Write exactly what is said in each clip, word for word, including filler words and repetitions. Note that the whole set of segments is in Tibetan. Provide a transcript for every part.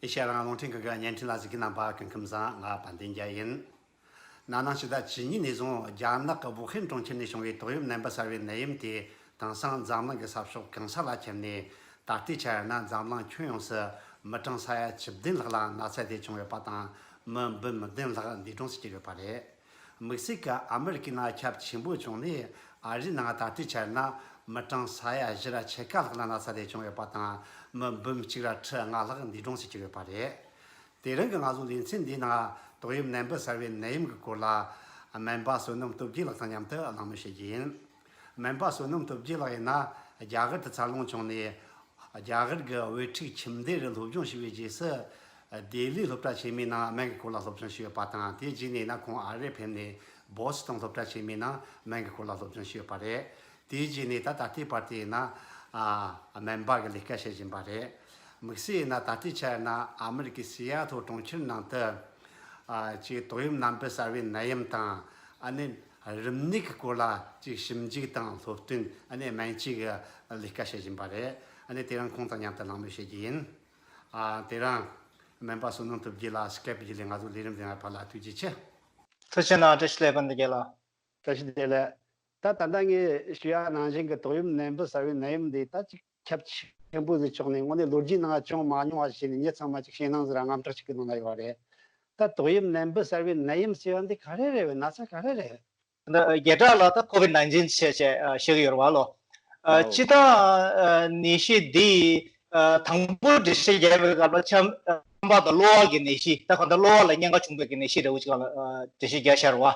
ཨེ་ཤེ་ཡ་རང་དབང་རླུང་འཕྲིན་ཁང་གི་བརྙན་འཕྲིན་ལ་གཟིགས་མཁན་རྣམ་པ་སྐུ་ཁམས་བཟང་། ང་དཔལ་ལྡན་རྒྱལ་ཡིན། ན་ནིང་ཕྱི་ཟླ་བཅུ་གཉིས་ནས་བཟུང་རྒྱ་ནག་གི་ཝུ་ཧན་གྲོང་ཁྱེར་ནས་བྱུང་བའི་ཏོག་དབྱིབས་ནད་འབུ་གསར་བའི་ནད་ཡམས་དེ་དེང་སང་འཛམ་གླིང་གི་ས་ཕྱོགས་གང་ས་ལ་ཁྱབ་ནས། ད་ལྟའི་ཆར་ན་འཛམ་གླིང་ཁྱོན་ཡོངས་སུ་མི་གྲངས་ས་ཡ་བཅུ་བདུན་ལྷག་ལ་ན་ཚ་དེ་བྱུང་ཡོད་པ་དང་། མི་འབུམ་བདུན་ལྷག་འདས་གྲོངས་སུ་གྱུར་ཡོད་པ་རེད། དམིགས་བསལ་གྱི་ཨ་མི་རི་ཀའི་ནང་ཁྱབ་ཆེན་པོ་བྱུང་ནས། ཨ་རིའི་ནང་ད་ལྟའི་ཆར་ན་མི་གྲངས་ས་ཡ་བཞི་ར་ཕྱེད་ཀ་ལྷག་ལ་ན་ཚ་དེ་བྱུང་ཡོད་པ་དང་། མི་འབུམ་གཅིག་ར་ཁྲི་ལྔ་ལྷག་འདས་གྲོངས་སུ་གྱུར་ཡོད་པ་རེད། དེ་རིང་གི་ང་ཚོའི་ལེ་ཚན་འདིའི་ནང་ཏོག་དབྱིབས་ནད་འབུ་གསར་བའི་ནད་ཡམས་ཀྱི་སྐོར་ལ། སྨན་པ་བསོད་ནམས་སྟོབས་རྒྱས་ལགས་དང་མཉམ་དུ་གླེང་མོལ་བྱེད་རྒྱུ་ཡིན། སྨན་པ་བསོད་ནམས་སྟོབས་རྒྱས་ལགས་ཡིན་ན། རྒྱ་གར་དུ་འཚར་ལོངས་བྱུང་ནས། རྒྱ་གར་གྱི་དབུ་ཁྲིད་ཁྱིམ་སྡེ་རུ་སློབ་སྦྱོང་ཞུས་པའི་རྗེས་སུ། ལྡི་ལིའི་སློབ་གྲྭ་ཆེན་མོའི་ནང་སྨན་གྱི་སྐོར་ལ་སློབ་སྦྱོང་ཞུས་ཡོད་པ་དང་། དེའི་རྗེས་ནས་ན་ཁོང་ཨ་རིར་ཕེབས་ནས་བོ་སི་ཊོན་སློབ་གྲྭ་ཆེན་མོའི་ནང་སྨན་གྱི་སྐོར་ལ་སློབ་སྦྱོང་ཞུས་ཡོད་པ་རེད། དེའི་རྗེས་ནས་ད་ད་ལྟའི་བར་དུ་ཡིན་ན། ཨ། སྨན་པ་གི་ལས་ཀ་བྱེད་བཞིན་པ་རེད། དམིགས་བསལ་ཡིན་ན་ད་ལྟའི་ཆར་ན་ཨ་མི་རི་ཀའི་སི་ཡ་ཐོ་གྲོང་ཁྱེར་ནང་དུ། ཨ། ཅིག་ཏོག་དབྱིབས་ནད་འབུ་གསར་བའི་ནད་ཡམས་དང་། ཨ་ནི་རིམས་ནད་ཀྱི་སྐོར་ལ་ཅིག་ཞིབ་འཇུག་དང་སློབ་སྟོན། ཨ་ནི་སྨན་བཅོས་ཀྱི་ལས་ཀ་བྱེད་བཞིན་པ་རེད། ཨ་ནི་དེ་རིང་ཁོང་དང་མཉམ་དུ་གླེང་མོལ་བྱེད་རྒྱུ་ཡིན། ཨ། དེ་རིང་སྨན་པ་བསོད་ནམས་སྟོབས་རྒྱས་ལགས་སི་ཀེབ་བརྒྱུད་ལས་ང་ཚོའི་ལས་རིམ་འདི་ནང་ཕར་ལ་ཐུགས་རྗེ་ཆེ། ཐུགས་རྗེ་གནང་། བཀྲ་ཤིས་བདེ་ལེགས། དཔལ་ལྡན་རྒྱལ་ལགས། བཀྲ་ཤིས་བདེ་ལེགས། ད་ད་ལྟ་ངས་ཞུ་ཡ་ནང་བཞིན་གྱི་ཏོག་དབྱིབས་ནད་འབུ་གསར་བའི་ནད་ཡམས་འདི་ད་ཅིག་ཁྱབ་ཆེན་པོ་ཟིག་ཆགས་ནས། དངོས་གནས་ལོ་རྒྱུས་ནང་བྱུང་མ་མྱོང་བ་ཞིག་བྱས་ནས་མི་ཚང་མ་ཅིག་ཞེད་སྣང་ཟིག་ར་དངངས་སྐྲག་ཅིག་གི་ནང་ལ་ཡོད་རེད། ད་ཏོག་དབྱིབས་ནད་འབུ་གསར་བའི་ནད་ཡམས་ཟེར་བ་འདི་ག་རེ་རེད་བས། ན་ཚ་ག་རེ་རེད། འདི་བརྒྱ་ཕྲག་ལ་ད་ཀོ་ཝིད་ནའིན་ཊིན་བྱས་བྱས་བཤད་ཀྱི་ཡོད་རེད་བ་ལོ། ཨ། སྤྱིར་བཏང་ཨ་ནད་གཞི་འདི་ཨ་དང་པོ་འགྲེལ་བཤད་རྒྱག་པའི་སྐབས་ལ་ཆམ་རྐང་པ་དང་གློ་བ་གི་ནད་གཞི། ད་གང་ལྟར་གློ་བ་ལ་གཉན་ཁ་བྱུང་བའི་གི་ནད་གཞི་འདྲ་བོ་ཅིག་ལ་ཨ་འགྲེལ་བཤད་རྒྱག་བཞག་རེད་བ།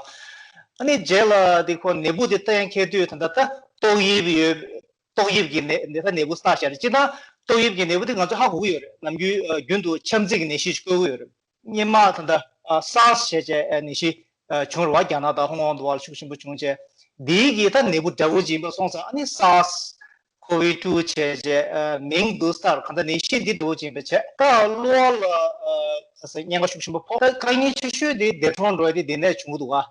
ཨ་ནི་རྗེས་ལ་འདི་ཁོ་ནད་འབུ་འདི་ལྟ་ཡང་འཁེལ་དུས། ད་ལྟ་ད་ཏོག་དབྱིབས་ཡོད། ཏོག་དབྱིབས་ཀྱི་ནད་ནད་ད་ནད་འབུ་བསགས་བཞག་རེད། སྤྱིར་བཏང་ཏོག་དབྱིབས་ཀྱི་ནད་འབུ་འདི་ང་ཚོ་ཧ་གོ་གི་ཡོད་རེད། ནམ་རྒྱུན་ཨ་རྒྱུན་དུ་ཆམ་ཚད་ཀྱི་ནད་གཞི་ཞིག་བཀོད་ཀྱི་ཡོད་རེད། སྔོན་མ་ད་ལྟ་ཨ་སཱར་སི་བྱས་བྱས་ཨ་ནད་གཞི་ཨ་བྱུང་རེད་བ། རྒྱ་ནག་དང་ཧོང་ཀོང་དུ་བར་ཤུགས་ཆེན་པོ་བྱུང་བྱས། འདིའི་གི་ད་ནད་འབུ་འདྲ་བོ་ཅིག་ཡིན་པ་སོང་ཙང་། ཨ་ནི་སཱར་སི་ཀོ་ཝི་ཊུ་བྱས་བྱས་ཨ་མིང་འདི་སཱར་སི། གང་ལྟར་ནད་གཞི་འདི་འདྲ་བོ་ཅིག་ཡིན་པ་བྱས། ད་གློ་བ་ལ་ཨ་ག་ཟེར་གཉན་ཁ་ཤུགས་ཆེན་པོ་ཕོག་ད་དཀའ་ངལ་ཆེ་ཤོས་དེ་འདས་གྲོངས་འགྲོ་ཡ་དེ་འདི་ནས་བྱུང་གི་འདུག་ག་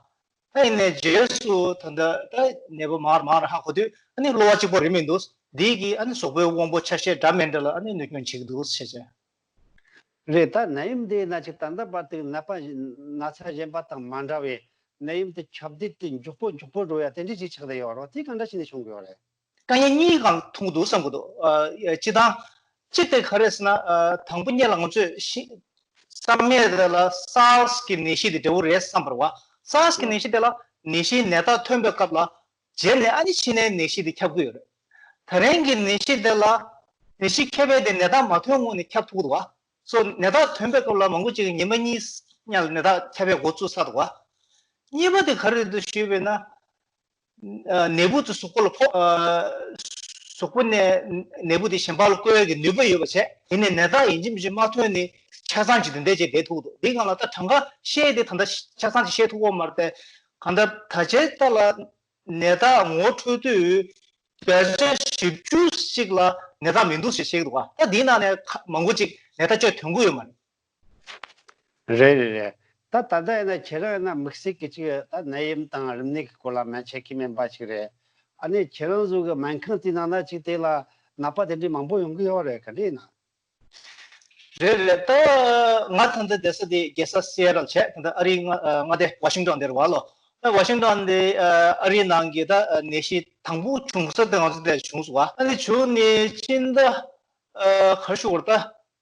ད་ཡིན་ནའི་རྗེས་སུ་ད་ལྟ་ད་ནད་པ་མང་རུ་མང་རུ་ཧ་གོ་དུས། ཨ་ནི་གློ་བ་གཅིག་པོ་རེད་མི་འདུག་འདི་གིས་ཨ་ནི་གཟུགས་པོའི་དབང་པོ་ཆ་ཤས་འདྲ་མི་འདྲ་ལ་ཨ་ནི་གནོད་སྐྱོན་བྱེད་ཀྱི་འདུག་ཟེར་བྱས། རེད། ད་ནད་ཡམས་འདི་ན་ཅིག་ད་ལྟ་བར་དུ་ནད་པ་ན་ཚ་གཞན་པ་དང་མ་འདྲ་བའི་ནད་ཡམས་དེ་ཁྱབ་གདལ་དེ་མགྱོགས་པོ་མགྱོགས་པོ་འགྲོ་ཡ་དེ་འདྲ་ཅིག་ཆགས་བསྡད་ཡོད་རེད། དེ་གང་འདྲ་བྱས་ནས་བྱུང་གི་ཡོད་རེད། དཀའ་ངལ་གཉིས་སྒང་མཐོང་གི་འདུག་བསམ་གྱི་འདུག་ཨ། སྤྱིར་བཏང་གཅིག་དེ་ག་རེ་ཟེར་ན། ཨ། དང་པོ་ཉིད་ལ་ང་ཚོས་ཤི་བསམ་ཡས་དེ་ལ་སཱར་སི་གི་ནད་གཞི་དེ་འདྲ་བོ་རེད་བསམ་པ་རེད་བ། སཱར་སི་གི་ནད་གཞི་དེ་ལ་ནད་གཞིའི་ནད་རྟགས་ཐོན་པའི་སྐབས་ལ་རྗེས་ནས་ཨ་ནི་ཕྱི་ནས་ནད་གཞི་དེ་ཁྱབ་ཀྱི་ཡོད་རེད། ད་རིང་གི་ནད་གཞི་དེ་ལ་ནད་གཞི་ཁྱབ་པ་དེ་ནད་རྟགས་མ་ཐོན་སྔོན་ནས་ཁྱབ་ཐུབ་ཀྱི་འདུག་བ། སོ་ནད་རྟགས་ཐོན་པའི་སྐབས་ལ་མང་པོ་ཅིག་ཉི་མ་གཉིས་ཉ་ལ་ནད་རྟགས་ཁྱབ་པའི་འགོ་བཙུགས་ཚར་འདུག་བ། གཉིས་པ་དེ་ག་རེ་རེད་འདུག་ཞུས་པས་ན། ཨ། ནད་འབུ་དེ་གཟུགས་པོ་ལ་ཕོག་ཨ། གཟུགས་པོ་ནས་ནད་འབུ་དེ་གཞན་པ་ལ་བཀོལ་ཡག་གི་ནུས་པ་ཡོད་པ་བྱས། དེ་ནས་ནད་རྟགས་ཡིན་གཅིག་མིན་གཅིག་མ་ཐོན་ནས་ཆ་ཚང་ཅིག་དེ་འདྲ་ཅིག་བསྡད་ཐུབ་འདུག་འདི་སྒང་ལ་ད་གྲངས་ཀ་བཤད་དེ་ད་ལྟ་ཆ་ཚང་ཅིག་བཤད་ཐུབ་ཀྱི་མ་རེད་དེ། གང་ལྟར་ད་ཆའི་ད་ལ་ནད་རྟགས་ངོ་འཕྲོད་དུས་བརྒྱ་ཆ་བཞི་བཅུ་ཞིག་ལ་ནད་རྟགས་མི་འདུག་ཞེས་བཤད་ཀྱི་འདུག་ག་ད་འདིའི་ནང་ནས་ཁ་མང་པོ་ཅིག་ནད་རྟགས་བཅོས་ཐོན་གྱི་ཡོད་མ་རེད། རེད་རེད་རེད། ད་ད་ལྟ་ཡིན་ན་ཁྱེད་རང་ཡིན་ན་དམིགས་བསལ་གྱི་ཅིག་ད་ནད་ཡམས་དང་རིམས་ནད་ཀྱི་སྐོར་ལ་སྨན་ཆ་རྐྱེན་མེད་པ་ཅིག་རེད། ཨ་ནི་ཁྱེད་རང་ཚོ་གི་སྨན་ཁང་དེའི་ནང་ན་ཅིག་དེ་ལ་ནད་པ་དེ་འདྲའི་མང་པོ་ཡོང་གི་ཡོད་རེད། ག་འདྲ་ཡིན་ན། རེད་རེད། ད་ང་ད་ལྟ་བསྡད་ས་དེ་རྒྱལ་ས་སི་ཨེ་ཊལ་བྱས། ད་ལྟ་ཨ་རིའི་མངའ་མངའ་སྡེ་ཝ་ཤིང་ཊོན་དེ་རེད་བ་ལོ། ད་ཝ་ཤིང་ཊོན་དེ་ཨ་རིའི་ནང་གི་ད་ནད་གཞི་དང་པོ་བྱུང་ས་དེ་ང་ཚོ་དེ་བྱུང་སོང་བ། ཨ་ནི་བྱུང་ནས་ཕྱི་ཟླ་ཨ་ག་རེ་ཞུ་དགོས་རེད། ད་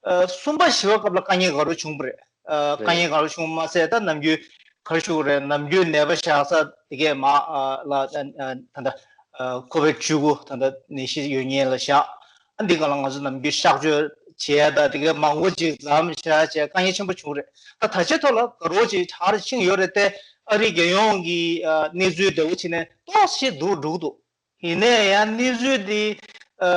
ཨ་གསུམ་པ་བཞི་པ་སྐབས་ལ་དཀའ་ངལ་ག་རེ་བྱུང་བ་རེད། ཨ་དཀའ་ངལ་ག་རེ་བྱུང་མ་ཟད། ད་ནམ་རྒྱུན་ག་རེ་ཞུ་དགོས་རེད། ནམ་རྒྱུན་ནད་པ་བཞག་ས་དེ་གས་མ་ཨ་ལ་ཨ་ཨ་ད་ལྟ་ཨ་ཁོ་ཝིཌ་བཅུ་དགུ་ད་ལྟ་ནད་གཞི་ཡོད་མཁན་ལ་བཞག་ཨ་འདི་ག་ལ་ང་ཚོ་ནམ་རྒྱུན་གཤག་བཅོས་བྱས་ད་དེ་གས་མང་པོ་ཅིག་མཚམས་བཞག་བྱས་དཀའ་ངལ་ཆེན་པོ་བྱུང་རེད། ད་ད་ཆའི་ཐོག་ལ་དགའ་རོགས་ཅིག་གྲ་རེ་ཕྱིན་ཡོད་རེད་དེ། ཨ་རིའི་རྒྱལ་ཡོངས་ཀྱི་ཨ་གནས་ཚུལ་འདྲ་བོ་བྱས་ནས་ཏོག་ཙམ་འདུག་འགྲོ་གི་འདུག་ཡིན་ནའི་ཡང་གནས་ཚུལ་འདི་ཨ་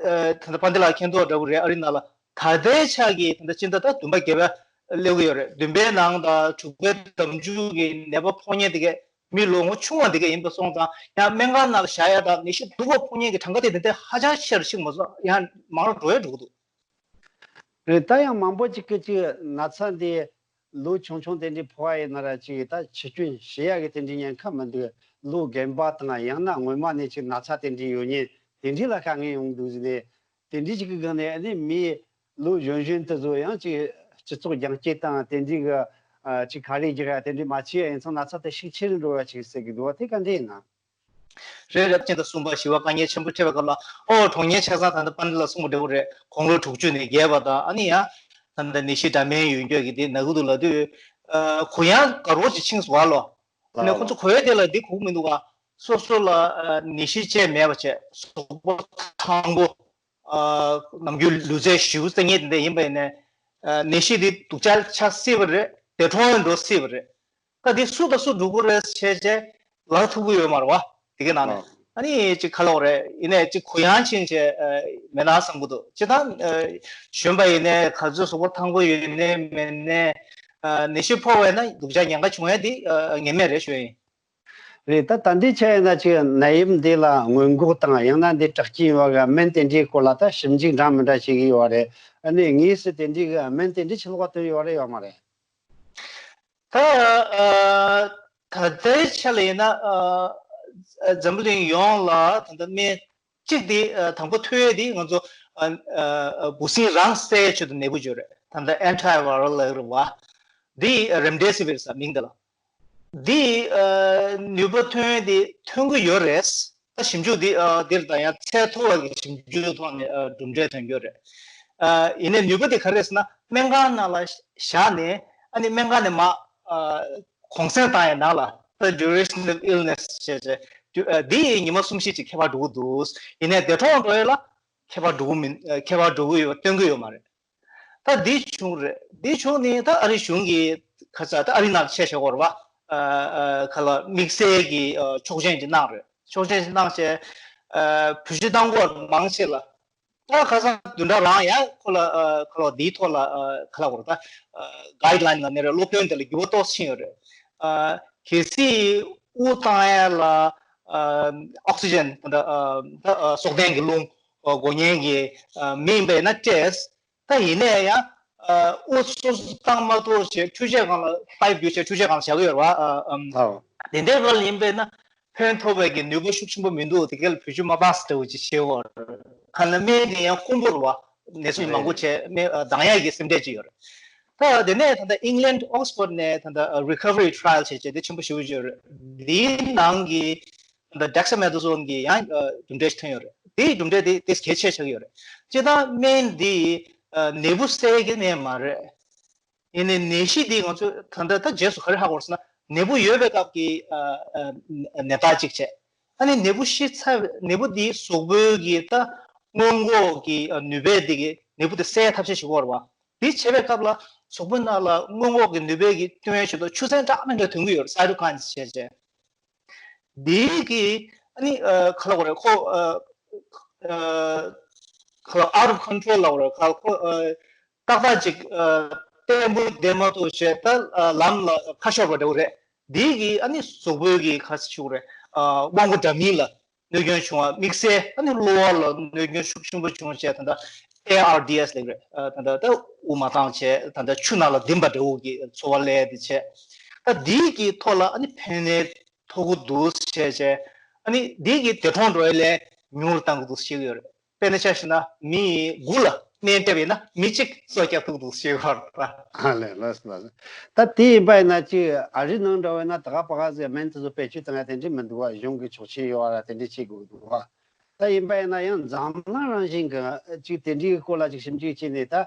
ཨ་ད་ལྟ་དཔལ་ལྡན་ལགས་མཁྱེན་རྟོགས་འདྲ་བོ་རེད། ཨ་རི་ནང་ལ་ད་ལྟའི་ཆ་གི་ད་ལྟ་སྤྱི་ཟླ་ད་བདུན་པ་བརྒྱད་པ་སླེབས་ཀྱི་ཡོད་རེད། བདུན་པའི་ནང་དང་དྲུག་པའི་ཟླ་མཇུག་གི་ནད་པ་ཕོག་མཁན་དེ་གས་མི་ལོ་ངོ་ཆུང་བ་དེ་གས་ཡིན་པ་སོང་ཙང་། ཡང་སྨན་ཁང་ནང་ལ་བཞག་ཡ་དང་ནད་གཞི་སྡུག་པ་ཕོག་མཁན་གྱི་གྲངས་ཀ་དེ་དེ་འདྲ་ཧ་ཅང་ཆེ་རུ་ཕྱིན་མ་སོང་། ཡང་མང་རུ་འགྲོ་ཡ་འགྲོ་གི་འདུག་རེད། ད་ཡང་མང་པོ་ཅིག་གིས་ཅིག་ན་ཚ་འདི་ལོ་ཆུང་ཆུང་དེ་འདྲའི་ཕོག་པ་ཡིན་ན་ར་ཅིག་ད་འཆི་སྐྱོན་བྱེད་ཡག་གི་དེ་འདྲའི་ཉེན་ཁ་མི་འདུག་ལོ་རྒན་པ་དང་ཡང་ན་སྔོན་མ་ནས་ཅིག་ན་ཚ་དེ་འདྲའི་ཡོད་མཁན་དེ་འདྲའི་ལ་དཀའ་ངལ་ཡོང་གི་འདུག་ཟེར་ནས། དེ་འདྲའི་ཅིག་གི་སྒང་ནས་ཨ་ནི་མི་ ལོ་གཞོན་གཞོན་དེ་ཚོ་ཡང་ཅིག་སྤྱི་ཚོགས་རྒྱང་སྐྱེད་དང་དེ་འདྲའི་གི་ཨ་ཅིག་ཁ་རས་རྒྱག་ཡ་དེ་འདྲའི་མ་བྱས་ཡ་ཡིན་ཙང་ན་ཚ་དེ་ཤུགས་ཆེ་རུ་འགྲོ་ཡ་ཅིག་ཟེར་གི་འདུག་བ། དེ་ག་འདྲ་ཡིན་ན། རེད་རེད། ཁྱེད་ད་གསུངས་པ་ཞི་བ་དཀའ་ངལ་ཆེན་པོ་འཕྲད་པའི་སྐབས་ལ་ཨོ་གྲོངས་མཁན་ཆ་ཚང་ད་ལྟ་པཎྜི་ཏ་ལ་གསུངས་པ་འདྲ་བོ་རེད། དགུང་ལོ་དྲུག་ཅུ་ནས་བརྒལ་བ་དང་ཨ་ནི་ཡང་ད་ལྟ་ནད་གཞི་འདྲ་མིན་ཡོད་མཁན་གྱི་དེ་ན་གི་འདུག་ལབ་དུས་ཨ་གུ་ཡངས་དགའ་རོགས་ཅིག་ཕྱིན་སོང་བ་ལོ། ནས་ཁོ་ཚོ་གོ་ཡ་དེ་ལ་འདི་གོ་གི་མི་འདུག་ག་སོ་སོ་ལ་ཨ་ནད་གཞི་ཅིག་མེད་པ་བྱས་གཟུགས་པོ་ཐང་པོ། ཨ་ནམ་རྒྱུན་ལུས་རྩལ་ཞེ་པོ་རྩེ་མཁན་དེ་འདྲ་ཡིན་པ་ཡིན་ནའི་ཨ་ནད་གཞི་འདི་སྡུག་ཅག་ཆགས་སྲིད་པ་རེད། འདས་གྲོངས་འགྲོ་སྲིད་པ་རེད། ད་འདི་སུ་དང་སུ་འགྲོ་གི་རེད་བྱས་བྱས་ལབ་ཐུབ་ཀྱི་ཡོད་མ་རེད་བ། དེ་གའི་ནང་ནས་ཨ་ནི་ཅིག་ག་ལབ་དགོས་རེད། ཡིན་ནའི་ཅིག་གུ་ཡངས་ཕྱིན་བྱས་ཨ་མེད་ན་བསམ་གྱི་འདུག་སྤྱིར་བཏང་ཨ་གཞོན་པ་ཡིན་ནའི་ག་ཚོད་གཟུགས་པོ་ཐང་པོ་ཡོད་ནའི་མེད་ནའི་ཨ་ནད་གཞི་ཕོག་པ་ཡིན་ན་སྡུག་ཅག་ཉེན་ཁ་བྱུང་ཡ་འདི་ཨ་ངེས་མེད་རེད་ཞུ་ཡ་ཡིན། རེད། ད་ད་འདི་ཆ་ཡིན་ན་ཅིག་ནད་ཡམས་འདི་ལ་སྔོན་འགོག་དང་ཡང་ན་འདི་དྲག་སྐྱེད་ཡོང་བ་གི་སྨན་དེ་འདྲའི་སྐོར་ལ་ད་ཞིབ་འཇུག་འདྲ་མི་འདྲ་བྱེད་ཀྱི་ཡོད་རེད། ཨ་ནི་དངོས་སུ་དེ་འདྲའི་གི་སྨན་དེ་འདྲའི་ཕྱི་ལོགས་ཐོན་ཡོད་རེད་ཡོད་མ་རེད། ད་ཨ་ད་ལྟའི་ཆ་ལ་ཡིན་ན་ཨ་འཛམ་བུ་གླིང་ཡོངས་ལ་ད་ལྟ་སྨན་གཅིག་དེ་ཨ་དང་པོ་ཐོན་ཡས་དེ་ང་ཚོ་ཨ་ཨ་འབུ་སྲིན་རང་བསད་ཆེད་དུ་ནད་འབུ་བརྗོད་རེད། ད་ལྟ་ཨན་ཊི་ཝའི་རལ་ལབ་རེད་བ། འདི་རེམ་ཌེ་སི་ཝིར་ཟེར་མིང་དེ་ལ། འདི་ཨ་ནུས་པ་ཐོན་ཡས་དེ་ཐོན་གྱི་ཡོད་རེད། ད་ཞིབ་འཇུག་འདི་ཨ་འདིར་ད་ཡང་ཚད་མཐོ་བ་གི་ཞིབ་འཇུག་ཐོག་ནས་ཨ་གྲུབ་འབྲས་ཐོན་རྒྱུ་རེད། ཨ་ཡིན་ནའི་ནུས་པ་དེ་ག་རེ་རེད་ཟེར་ན་སྨན་ཁང་ནང་ལ་བཞག་ནས་ཨ་ནི་སྨན་ཁང་ནས་མར་ཨ་གུང་སེང་བཏང་ཡས་ནང་ལ་ད་duration of illness་ཞེས་བྱས་ཨ་འདི་ཉི་མ་གསུམ་བཞི་ཅིག་ཁྱད་པར་འགྲོ་གི་འདུག་ཡིན་ནའི་འདས་གྲོངས་འགྲོ་ཡས་ལ་ཁྱད་པར་འགྲོ་གི་མིན། ཁྱད་པར་འགྲོ་གི་ཡོད་སྟོན་གི་ཡོད་མ་རེད། ད་འདི་བྱུང་རེད། འདི་བྱུང་ནས་ད་ཨ་རི་གཞུང་གིས་ཁ་ཚ་ད་ཨ་རི་ནང་བཤད་བྱེད་དགོས་རེད་བ། ཨ་ཨ་ག་ལ་དམིགས་བསལ་གྱི་ཨ་ཆོག་མཆན་ཅིག་གནང་རེད། ཆོག་མཆན་ཅིག་གནང་བྱས་ཨ་བེད་སྤྱོད་བཏང་དགོས་མང་ཆེ་ལ། ད་ཁ་སང་བདུན་ཕྲག་རང་ཡང་ཁོ་ལ་ཨ་ག་ལ་འདིའི་ཐོག་ལ་ཨ་ག་ལ་དགོས་རེད། ད་ཨ་guideline་ལ་ནས་རེད། སློབ་སྟོན་དེ་ལ་འགྱུར་བ་ཏོག་ཙམ་ཕྱིན་ཡོད་རེད། ཨ་གལ་སྲིད་དབུགས་བཏང་ཡ་ལ་ཨ་oxygen་ད་ལྟ་ཨ་ད་ཨ་སྲོག་ལྡན་གྱི་རླུང་དགོས་མཁན་གྱི་ཨ་མི་ཡིན་པ་ཡིན་ན་སྤྲད། ད་ཡིན་ནའི་ཡང་ཨ་དབུགས་སོ་སོ་བཏང་མ་ཐུབ་བྱས་འཕྲུལ་ཆས་སྒང་ལ་pipe་བརྒྱུད་བྱས་འཕྲུལ་ཆས་སྒང་ལ་བཞག་གི་ཡོད་རེད་བ། ཨ་ཨམ། ཨོ། དེ་འདྲའི་སྐོར་ལ་ཡིན་པས་ན་ཕན་ཐོགས་པའི་གི་ནུས་པ་ཤུགས་ཆེན་པོ་མི་འདུག་དེ་ག་ལ་བེད་སྤྱོད་མ་བཏང་ཟེར་འདྲ་བོ་ཅིག་བྱེད་འོ། ག་ལ་སྨན་དེ་ཡང་དཀོན་པོ་རེད་བ། ནད་སོ་མང་པོ་བྱས་སྨན་ཨ་འདང་ཡག་གི་སེམས་ཁྲལ་ཅིག་ཡོད་རེད། ད་དེ་ནས་ད་ལྟ་England Oxford་ནས་ད་ལྟ་recovery trial་བྱས་བྱས་དེ་ཆེན་པོ་ཞེ་པོ་ཅིག་ཡོད་རེད། འདིའི་ནང་གི་ད་ལྟ་dexamethasone་གི་ཡང་ཨ་གྲུབ་འབྲས་ཤིག་ཐོན་ཡོད་རེད། དེའི་གྲུབ་འབྲས་དེ་དེ་གལ་ཆེ་ཆགས་ཀྱི་ཡོད་རེད། སྤྱིར་བཏང་སྨན་འདི་ཨ་ནད་འབུ་བསད་ཀྱི་སྨན་མ་རེད། ཡིན་ནའི་ནད་གཞི་འདི་ང་ཚོས་ད་ལྟ་ད་རྗེས་སུ་ག་རེ་ཧ་གོ་རེད་ཟེར་ན་ནད་འབུ་ཡོད་པའི་སྐབས་ཀྱི་ཨ་ཨ་ནད་རྟགས་གཅིག་བྱས། ཨ་ནི་ནད་འབུ་ཤི་ཚར་ནད་འབུ་འདི་གཟུགས་པོའི་གི་ད་སྔོན་འགོག་གི་ཨ་ནུས་པས་འདི་གི་ནད་འབུ་དེ་བསད་ཐབས་ཤེས་བྱེད་ཀྱི་ཡོད་རེད་བ། འདི་བྱེད་པའི་སྐབས་ལ་གཟུགས་པོ་ནང་ལ་སྔོན་འགོག་གི་ནུས་པའི་གི་བཏོན་ཡས་ཆེད་དུ་ཆུ་ཚན་འདྲ་མི་འདྲ་ཐོན་གྱི་ཡོད་རེད། cytokines་བྱས་བྱས། འདི་གི་ཨ་ནི་ཨ་ག་ལབ་དགོས་རེད། ཁོ་ཨ་ཨ་ག་ལབ་out of control་ལབ་དགོས་རེད། ག་ཁོ་ཨ་ཏག་ཏག་ཅིག་ཨ་བརྟན་པོ་བསྡད་མ་ཐུབ་བྱས་ད་ཨ་ལམ་ལ་ཁ་ཤོར་བ་འདྲ་བོ་རེད། འདི་གི་ཨ་ནི་གཟུགས་པོའི་གི་ག་ཟེར་ཞུ་དགོས་རེད། ཨ་དབང་པོ་འདྲ་མིན་ལ་གནོད་སྐྱོན་བྱུང་བ། དམིགས་བསལ་ཨ་ནི་གློ་བ་ལ་གནོད་སྐྱོན་ཤུགས་ཆེན་པོ་བྱུང་བྱས་ད་ལྟ་ཨེ་ཨར་ཌི་ཨེས་ལབ་རེད། ཨ་ད་ལྟ་ད་དབུགས་མ་བཏང་བྱས་ད་ལྟ་ཆུ་ནང་ལ་ལྡིང་བ་འདྲ་བོ་གི་ཚོར་བ་སླེབས་དེ་བྱས། ད་འདི་གི་ཐོག་ལ་ཨ་ནི་ཕན་ནུས་ཐོགས་ཀྱི་འདུག་བྱས་བྱས། ཨ་ནི་འདི་གི་འདས་གྲོངས་འགྲོ་ཡ་ལས་ཉུང་རུ་བཏང་གི་འདུག་བཤད་ཀྱི་ཡོད་རེད། དཔེར་ན་ཆ་བཞག་ན་མི་དགུ་ལ་སྨན་སྤྲད་པ་ཡིན་ན་མི་གཅིག་སྲོག་སྐྱབས་ཐུབ་འདུག་བཤད་ཀྱི་ཡོད་རེད། ཨ་ལས། ལགས་སོ་ལགས་སོ། ད་དེ་ཡིན་པ་ཡིན་ན་ཅིག་ཨ་རི་ནང་འདྲ་བས་ན་ད་ག་པ་ག་ཟེར་སྨན་དེ་ཚོ་བེད་སྤྱོད་བཏང་ཡ་དེ་འདྲ་མི་འདུག་བ། གཞུང་གི་ཆོག་མཆན་ཡོད་ར་དེ་འདྲ་བྱེད་དགོས་འདུག་བ། ད་ཡིན་པ་ཡིན་ན་ཡང་འཛམ་གླིང་རང་བཞིན་གྱི་ཅིག་དེ་འདྲའི་སྐོར་ལ་ཅིག་ཞིབ་འཇུག་བྱས་ནས་ད་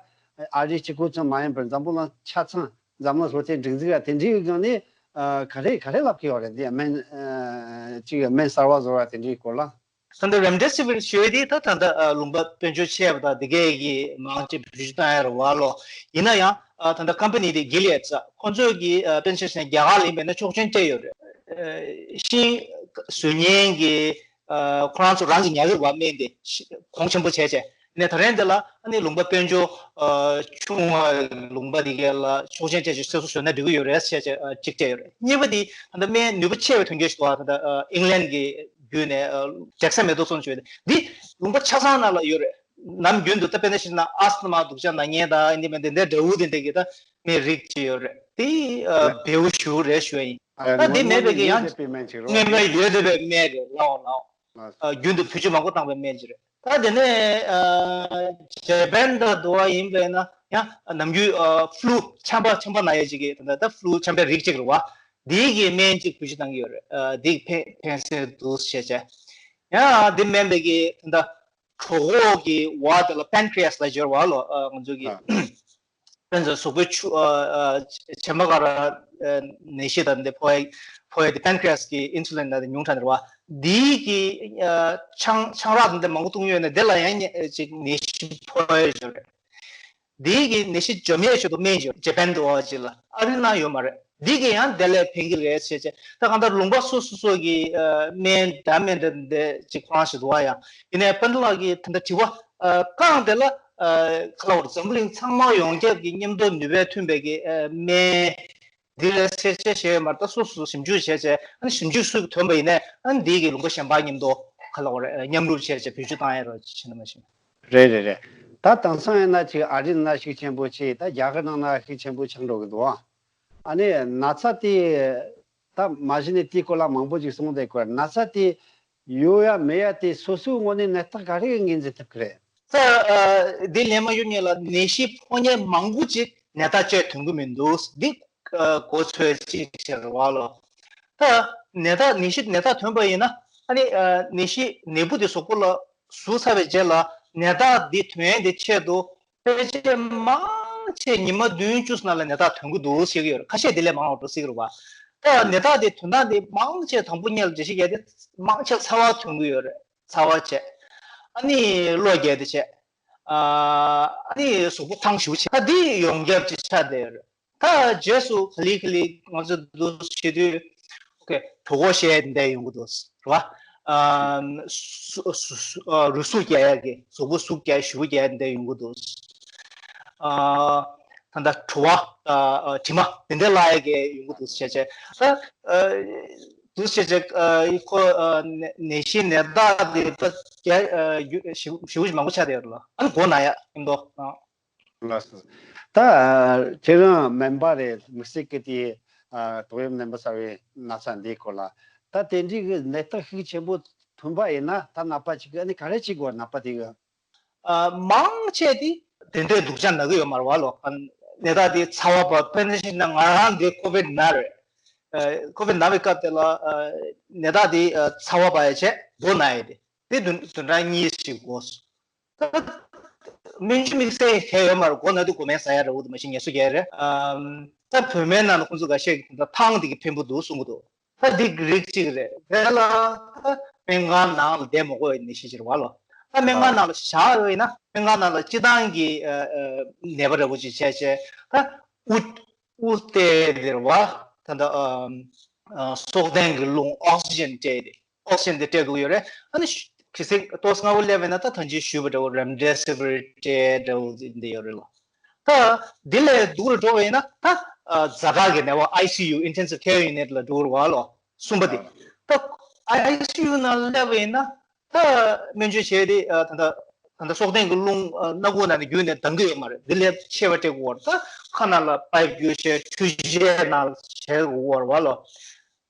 ཨ་རི་གཅིག་པུ་ཙམ་མ་ཡིན་པར་འཛམ་བུ་གླིང་ཆ་ཚང་འཛམ་གླིང་ལྷོ་མཐའི་སྒྲིག་འཛུགས་ལ་དེ་འདྲའི་སྒང་ནས་ཨ་ག་རེ་ག་རེ་ལབ་ཀྱི་ཡོད་རེད། འདི་སྨན་ཨ་ཅིག་སྨན་གསར་བ་བཟོ་བ་དེ་འདྲའི་སྐོར་ལ། ད་ལྟ་རེམ་ཌེ་སི་ཝིར་ཞུ་ཡས་དེ་ད་ད་ལྟ་ཨ་ལུང་པ་དཔལ་འབྱོར་ཆེ་བ་དང་དེ་གས་ཀྱི་མང་ཆེ་བེད་སྤྱོད་བཏང་ཡ་རེད་བ་ལོ། ཡིན་ན་ཡང་ཨ་ད་ལྟ་ཀམ་པ་ནི་དེ་གི་ལི་ཨེད་ཟེར་ཁོང་ཚོས་ཀྱི་ཨ་དཔེར་ན་ཆ་བཞག་ན་རྒྱ་གར་ལ་ཡིན་པས་ན་ཆོག་མཆན་སྤྲད་ཡོད་རེད། ཨ་ཤིང་བཟོ་མཁན་གྱི་ཨ་ཁོ་རང་ཚོ་རང་གི་ཉར་གྱི་རེད་བ། སྨན་དེ་གོང་ཆེན་པོ་བྱས་བྱས། ནས་ད་རེས་འདི་ལ་ཨ་ནི་ལུང་པ་དཔལ་འབྱོར་ཨ་ཆུང་བ་ལུང་པ་འདི་གས་ལ་ཆོག་མཆན་སྤྲད་བྱས་ཚེ་སྲོག་གསོ་ན་འགྲིག་གི་ཡོད་རེད་ཟེར་བྱས་ཨ་གཅིག་སྤྲད་ཡོད་རེད། གཉིས་པ་འདི་ད་ལྟ་སྨན་ནུས་པ་ཆེ་བའི་ཐོན་སྐྱེད་ཞིག་འདུག་ཨ། ད་ལྟ་ཨ་ཨིང་ལན་གྱི་བརྒྱུད་ནས་ཨ་ཌེག་ས་མེ་ཐོ་སོན་བྱས་འདི་ལུང་པ་ཆ་ཚང་ནང་ལ་ཡོད་རེད། ནམ་རྒྱུན་དུ་ད་དཔེར་ན་བཤད་ན་ཨ་སི་མ་སྡུག་ཅག་ན་མཁན་དང་འདི་མིན་འདི་འདྲ་འདྲ་བོ་འདི་འདྲ་གི་ད་སྨན་རིགས་ཅིག་ཡོད་རེད། དེ་ཨ་བེའུ་ཞུ་རེད་ཞུ་ཡ་ཡིན། ད་འདི་མེད་པའི་གི་ཡང་དངོས་གནས་ཡོད་བསྡད་པའི་སྨན་རེད། ལའོ་ལའོ། ཨ་རྒྱུན་དུ་བེད་སྤྱོད་མང་པོ་བཏང་པའི་སྨན་ཅིག་རེད། ད་དེ་ནས་ཇེ་པན་དང་འདྲ་བ་ཡིན་པས་ན་ཡང་ནམ་རྒྱུན་ཕུ་ལུ་ཆམ་པ་ཆམ་པ་ན་ཡས་ཅིག་གི་ད་ད་ཕུ་ལུ་ཆམ་པའི་རིགས་ཅིག་རེད་བ། འདིའི་གི་སྨན་ཅིག་བེད་སྤྱོད་གཏང་གི་ཡོད་རེད། འདི་ཕན་ཕན་སེམས་འདུག་བྱས་བྱས། ཡང་འདི་སྨན་པའི་གི་ད་ད་གྲོད་ཁོག་གི་འོག་དེ་ལ་པན་ཁྲི་ཡ་སི་ལ་སྦྱོར་བ་ལོ། ང་ཚོ་གི་དཔེར་ན་གཟུགས་པོའི་ཆུ་ཆེན་པ་ག་ར་ནད་གཞི་དང་འདི་ཕོག་ཡ་ཕོག་ཡ་དེ་པན་ཁྲི་ཡ་སི་གི་ཨིན་སུ་ལིན་ལ་དེ་ཉུང་དྲགས་ནས་རེད་བ། འདིའི་གི་ཆང་ཆང་རག་དང་འདི་མང་པོ་བཏུང་ཡོད་ནས་དེ་ལ་ཡང་ཅིག་ནད་གཞི་ཕོག་ཡ་ཞིག་རེད། འདིའི་གི་ནད་གཞི་འཇོམས་ཡས་ཆེད་དུ་སྨན་ཅིག་ཇེ་པན་དུ་བ་ཅིག་ལ་ཨ་རི་ན་ཡོད་མ་རེད། འདི་གི་ཡང་དེ་ལས་ཕན་གི་རེད་ཟེར་བྱས། ད་གང་ལྟར་ལུང་པ་སོ་སོ་སོ་གི་སྨན་འདྲ་མི་འདྲ་འདི་ཅིག་ཁོ་རང་ཞིག་འདུག་བ། ཡང་ཡིན་ནའི་པཎ་ཌི་ལགས་ཀྱི་ད་ལྟ་དྲི་བ་རྐང་དེ་ལ་ཁ་ལོ་འཛམ་བུ་གླིང་ཚང་མ་ཡོངས་ཁྱབ་ཀྱི་མཉམ་དུ་ནུས་པས་མཐུན་པའི་གི་སྨན་འདི་རེད་ཟེར་བྱས་བྱས་ཡོད་མ་རེད། ད་སོ་སོ་ཞིབ་འཇུག་བྱས་བྱས་ཨ་ནི་ཞིབ་འཇུག་སུས་ཐོན་པ་ཡིན་ནའི་ཨ་ནི་འདི་གི་ལུང་པ་གཞན་པ་མཉམ་དུ་ཁ་ལོ་མཉམ་རུབ་བྱས་བྱས་བེད་སྤྱོད་བཏང་ཡ་རོགས་བྱས་ན་མ་ཤེས། རེད་རེད་རེད། ད་དེང་སང་ཡིན་ན་ཅིག་ཨ་རི་ནང་ཤུགས་ཆེན་པོ་ཆེ། ད་རྒྱ་གར་ནང་ན་ཤུགས་ཆེན་པོ་ཆགས་འགྲོ་གི་འདུག་ཨ། ཨ་ནི་ན་ཚ་དེ་ད་མ་གཞི་ནས་དེའི་སྐོར་ལ་མང་པོ་ཅིག་གསུངས་བསྡད་ཀྱི་ཡོད་རེད། ན་ཚ་དེ་ཡོད་ཡ་མེད་ཡ་དེ་སོ་སོའི་ངོས་ནས་ནད་རྟགས་ག་རེ་ངོས་འཛིན་ཐུབ་ཀྱི་རེད། ད་འདི་ལན་མ་ཡོད་ཉིད་ལ་ནད་གཞི་ཕོག་མཁན་མང་པོ་ཅིག་ནད་རྟགས་བཅས་ཐོན་གྱི་མི་འདུག་འདི་གོ་ཚོད་ཅིག་ཟེར་བ་ལོ། ད་ནད་རྟགས་ནད་གཞི་ནད་རྟགས་ཐོན་པ་ཡིན་ན་ཨ་ནི་ནད་གཞི་ནད་འབུ་དེ་གཟུགས་པོ་ལ་ཟུག་ཚར་བའི་རྗེས་ལ་ནད་རྟགས་འདི་ཐོན་ཡས་དེ་ཆེད་དུ་ཕལ་ཆེར་མང་ཆེ་ཉི་མ་བདུན་བཅུ་ཙམ་ནང་ལ་ནད་རྟགས་ཐོན་གྱི་འདུག་ཟེར་གྱི་ཡོད་རེད། ཁ་ཤས་དེ་ལས་མང་བ་འགྲོ་སྲིད་ཀྱི་རེད་བ། ད་ནད་རྟགས་དེ་ཐོན་སྟངས་དེ་མང་ཆེ་དང་པོ་ཉིད་ལ་འགྲེལ་བཤད་རྒྱག་དེ་མང་ཆེ་ཚ་བ་ཐོན་གྱི་ཡོད་རེད། ཚ་བ་བྱས། ཨ་ནི་གློ་རྒྱག་དེ་བྱས། ཨ་ནི་གཟུགས་པོ་ཐང་ཞེ་པོ་ཆེ། ད་འདི་ཡོངས་ཁྱབ་ཅིག་ཆགས་བསྡད་ཡོད་རེད། ད་རྗེས་སུ་ག་ལེ་ག་ལེ་ང་ཚོ་འདུག་བྱེད་དུས་ཨོ་ཁེ་གྲོད་ཁོག་བཤལ་འདྲ་ཡོང་གི་འདུག་རེད་བ། ཨ་སུ་སུ་སུ་ཨ་རུས་ཟུག་རྒྱག་ཡ་གི་གཟུགས་པོ་ཟུག་རྒྱག་ཞེ་པོ་རྒྱག་འདྲ་ཡོང་གི་འདུག་ཨ་ད་ལྟ་གྲོད་པ་ཨ་དྲི་མ་དེ་འདྲ་བརླག་ཡ་གི་ཡོང་གི་འདུག་བྱས་བྱས། ད་ཨ་འདུག་བྱས་བྱས་ཨ་ཁོ་ཨ་ནད་ནད་གཞི་ནད་རྟགས་དེ་ད་རྒྱ་ཨ་ཞེ་པོ་ཞེ་པོ་ཞེ་མང་པོ་ཆགས་བསྡད་ཡོད་རེད་ལ། ཨ་ནི་མགོ་ན་ཡ་མཉམ་དུ་ཨ། ལགས་སོ། ད་ཁྱེད་རང་སྨན་པ་རེད། དམིགས་བསལ་གྱི་དེ་ཏོག་དབྱིབས་ནད་པ་གསར་བའི་ན་ཚ་འདིའི་སྐོར་ལ་ད་དེ་འདྲའི་གི་ནད་རྟགས་ཤུགས་ཆེན་པོ་ཐོན་པ་ཡིན་ན་ད་ནད་པ་ཅིག་གི་ཨ་ནི་ག་རེ་བྱེད་དགོས། ནད་པ་དེ་གི་མང་ཆེ་དེ་དེ་འདྲའི་སྡུག་ཅག་ན་གི་ཡོད་མ་རེད་བ་ལོ། ནད་རྟགས་དེ་ཚ་བ་བབས། དཔེར་ན་བཤད་ན་ང་རང་འདི་ཀོ་བིད་ན་རེད། ཀོ་བིད་ན་བའི་སྐབས་དེ་ལ་ནད་རྟགས་དེ་ཚ་བ་བབས་ཡ་བྱས་མགོ་ན་ཡ་དེ་དེ་བདུན་བདུན་ཕྲག་གཉིས་ཤིག་འགོར་སོང་། ད་སྨན་བཅོས་དམིགས་བསལ་གང་ཡང་ཡོད་མ་རེད། མགོ་ན་དུས་མགོ་སྨན་ཟ་ཡ་རེད། འོ་དེ་མ་གཞི་ངལ་གསོ་རྒྱག་རེད། ཨམ། ད་བོད་སྨན་ནང་ལ་ཁོང་ཚོ་འགའ་ཤས་ཀྱིས་ད་ཐང་དེ་གི་ཕན་པོ་འདུག་གསུང་གི་འདུག་ད་འདི་གི་རིགས་གཅིག་རེད། དེ་ལ་ད་སྨན་ཁང་ནང་ལ་བསྡད་མ་དགོས་ནི་ཤི་ཕྱིར་བ་ལོ། ད་སྨན་ཁང་ནང་ལ་བཞག་ཡོད་ཡིན་ན་སྨན་ཁང་ནང་ལ་སྤྱི་བཏང་གི་ཨ་ཨ་ནད་པ་འདྲ་པོ་ཅིག་བྱས་བྱས་ད་དབུགས་དབུགས་གཏད་དེ་རེད་བ། ད་ད་ཨམ་ཨ་སྲོག་ལྡན་གྱི་རླུང་ཨོག་སི་ཇན་སྤྲད་དེ། ཨོག་སི་ཇན་དེ་སྤྲད་དགོས་ཡོད་རེད། ཨ་ནི་ཤུ་གལ་སྲིད་ཏོག་ཙམ་སྔ་པོ་སླེབས་པ་ཡིན་ན་ད་ད་གིན་ཞུས་པ་འདྲ་བོ་རེམ་ཌེ་སི་ཝིར་སྤྲད་འདྲ་བོ་འདི་ཡོད་རེད་ལ། ད་འདི་ལས་སྡུག་རུ་འགྲོ་བ་ཡིན་ན་ད་ཨ་ཛ་དྲག་གི་ནད་པ་ཨའི་སི་ཡུ་Intensive Care Unit ལ་འགྲོ་དགོས་རེད་བ་ལོ། གསུམ་པ་དེ། ད་ཨའི་སི་ཡུ་ནང་སླེབས་པ་ཡིན་ན་ད་སྨན་བཅོས་བྱས་ཏེ་ཨ་ད་ད་ད་ད་སྲོག་ལྡན་གྱི་རླུང་ཨ་སྣ་ཁུག་ནང་ནས་བརྒྱུད་ནས་ལྡང་གི་ཡོད་མ་རེད། འདི་ལས་ཆེ་བ་སྤྲད་དགོས་རེད། ད་ཁ་ནང་ལ་པའིབ་བརྒྱུད་བྱས་འཕྲུལ་ཆས་ནང་བྱེད་དགོས་རེད་བ་ལོ།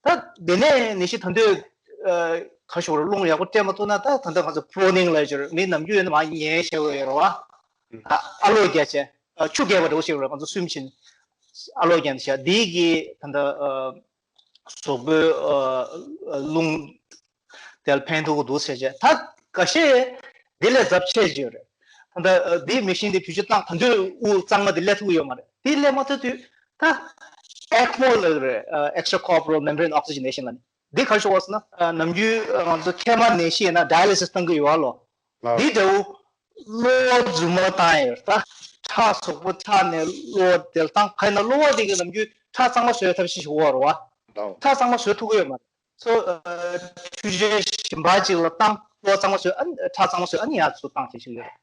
ད་དེ་ནས་ནད་གཞི་ད་དུང་ཨ་ག་ཞུ་རེད། རླུང་ཡག་པོ་སྤྲད་མ་ཐུབ་ན་ད་ད་ལྟ་ང་ཚོ་པོ་རོ་ནིང་ལབ་ཀྱི་རེད། མི་ནམ་རྒྱུན་ཡོད་ན་མར་ཉལ་བྱེད་དགོས་ཡོད་རེད་བ། ཨ་ཨ་ལོག་རྒྱག་བྱས་ཨ་ཆུ་རྒྱག་པ་འདྲ་བོ་ཞིག་རེད། ང་ཚོ་སུན་ཕྱིན་ཨ་ལོག་རྒྱག་བྱས་འདི་གི་ད་ལྟ་ཨ་གཟུགས་པོའི་ཨ་རླུང་དེ་ལ་ཕན་ཐོགས་ཀྱི་འདུག་ཟེར་བྱས། ད་འགའ་ཤས་འདི་ལས་ཚབས་ཆེ་ཞིག་ཡོད་རེད། ད་ལྟ་འདི་མེ་ཤིན་འདི་བེད་སྤྱོད་བཏང་ད་དུང་དབུགས་གཙང་མ་འདི་སླེབས་ཐུབ་ཀྱི་ཡོད་མ་རེད། འདི་སླེབས་མ་ཐུབ་དུས་ད་ཨེག་མོ་ལབ་ཀྱི་རེད། Extracorporeal Membrane Oxygenation ལབ་ནས། འདི་ག་རེ་ཞུ་དགོས་ཟེར་ན་ནམ་རྒྱུན་ང་ཚོ་མཁལ་མ་ནད་གཞི་ཡིན་ན་ཌ་ཡ་ལི་སིས་བཏང་གི་ཡོད་ལོ། འདི་འདྲ་བོ་གློ་བོ་རྫུན་མ་བཏང་ཡོད་ད། ཁྲག་གཟུགས་པོ་ཁྲག་ནས་གློ་བོ་དེ་ལ་བཏང་ག་ཡིན་ན་གློ་བོ་དེ་གི་ནམ་རྒྱུན་ཁྲག་གཙང་མ་བཟོ་ཡ་ཐབས་ཤེས་ཞིག་ཡོད་རེད་བ། ཁྲག་གཙང་མ་བཟོ་ཐུབ་ཀྱི་ཡོད་མ་རེད། ཚོ་ཨ་འཕྲུལ་ཆས་གཞན་པ་ཅིག་ལ་བཏང་། གློ་གཙང་མ་བཟོས། ཨ་ནི་ཁྲག་གཙང་མ་བཟོས། ཨ་ནི་ཡར་ཚུར་བཏང་བྱས་ཤིག་ཡོད་རེད།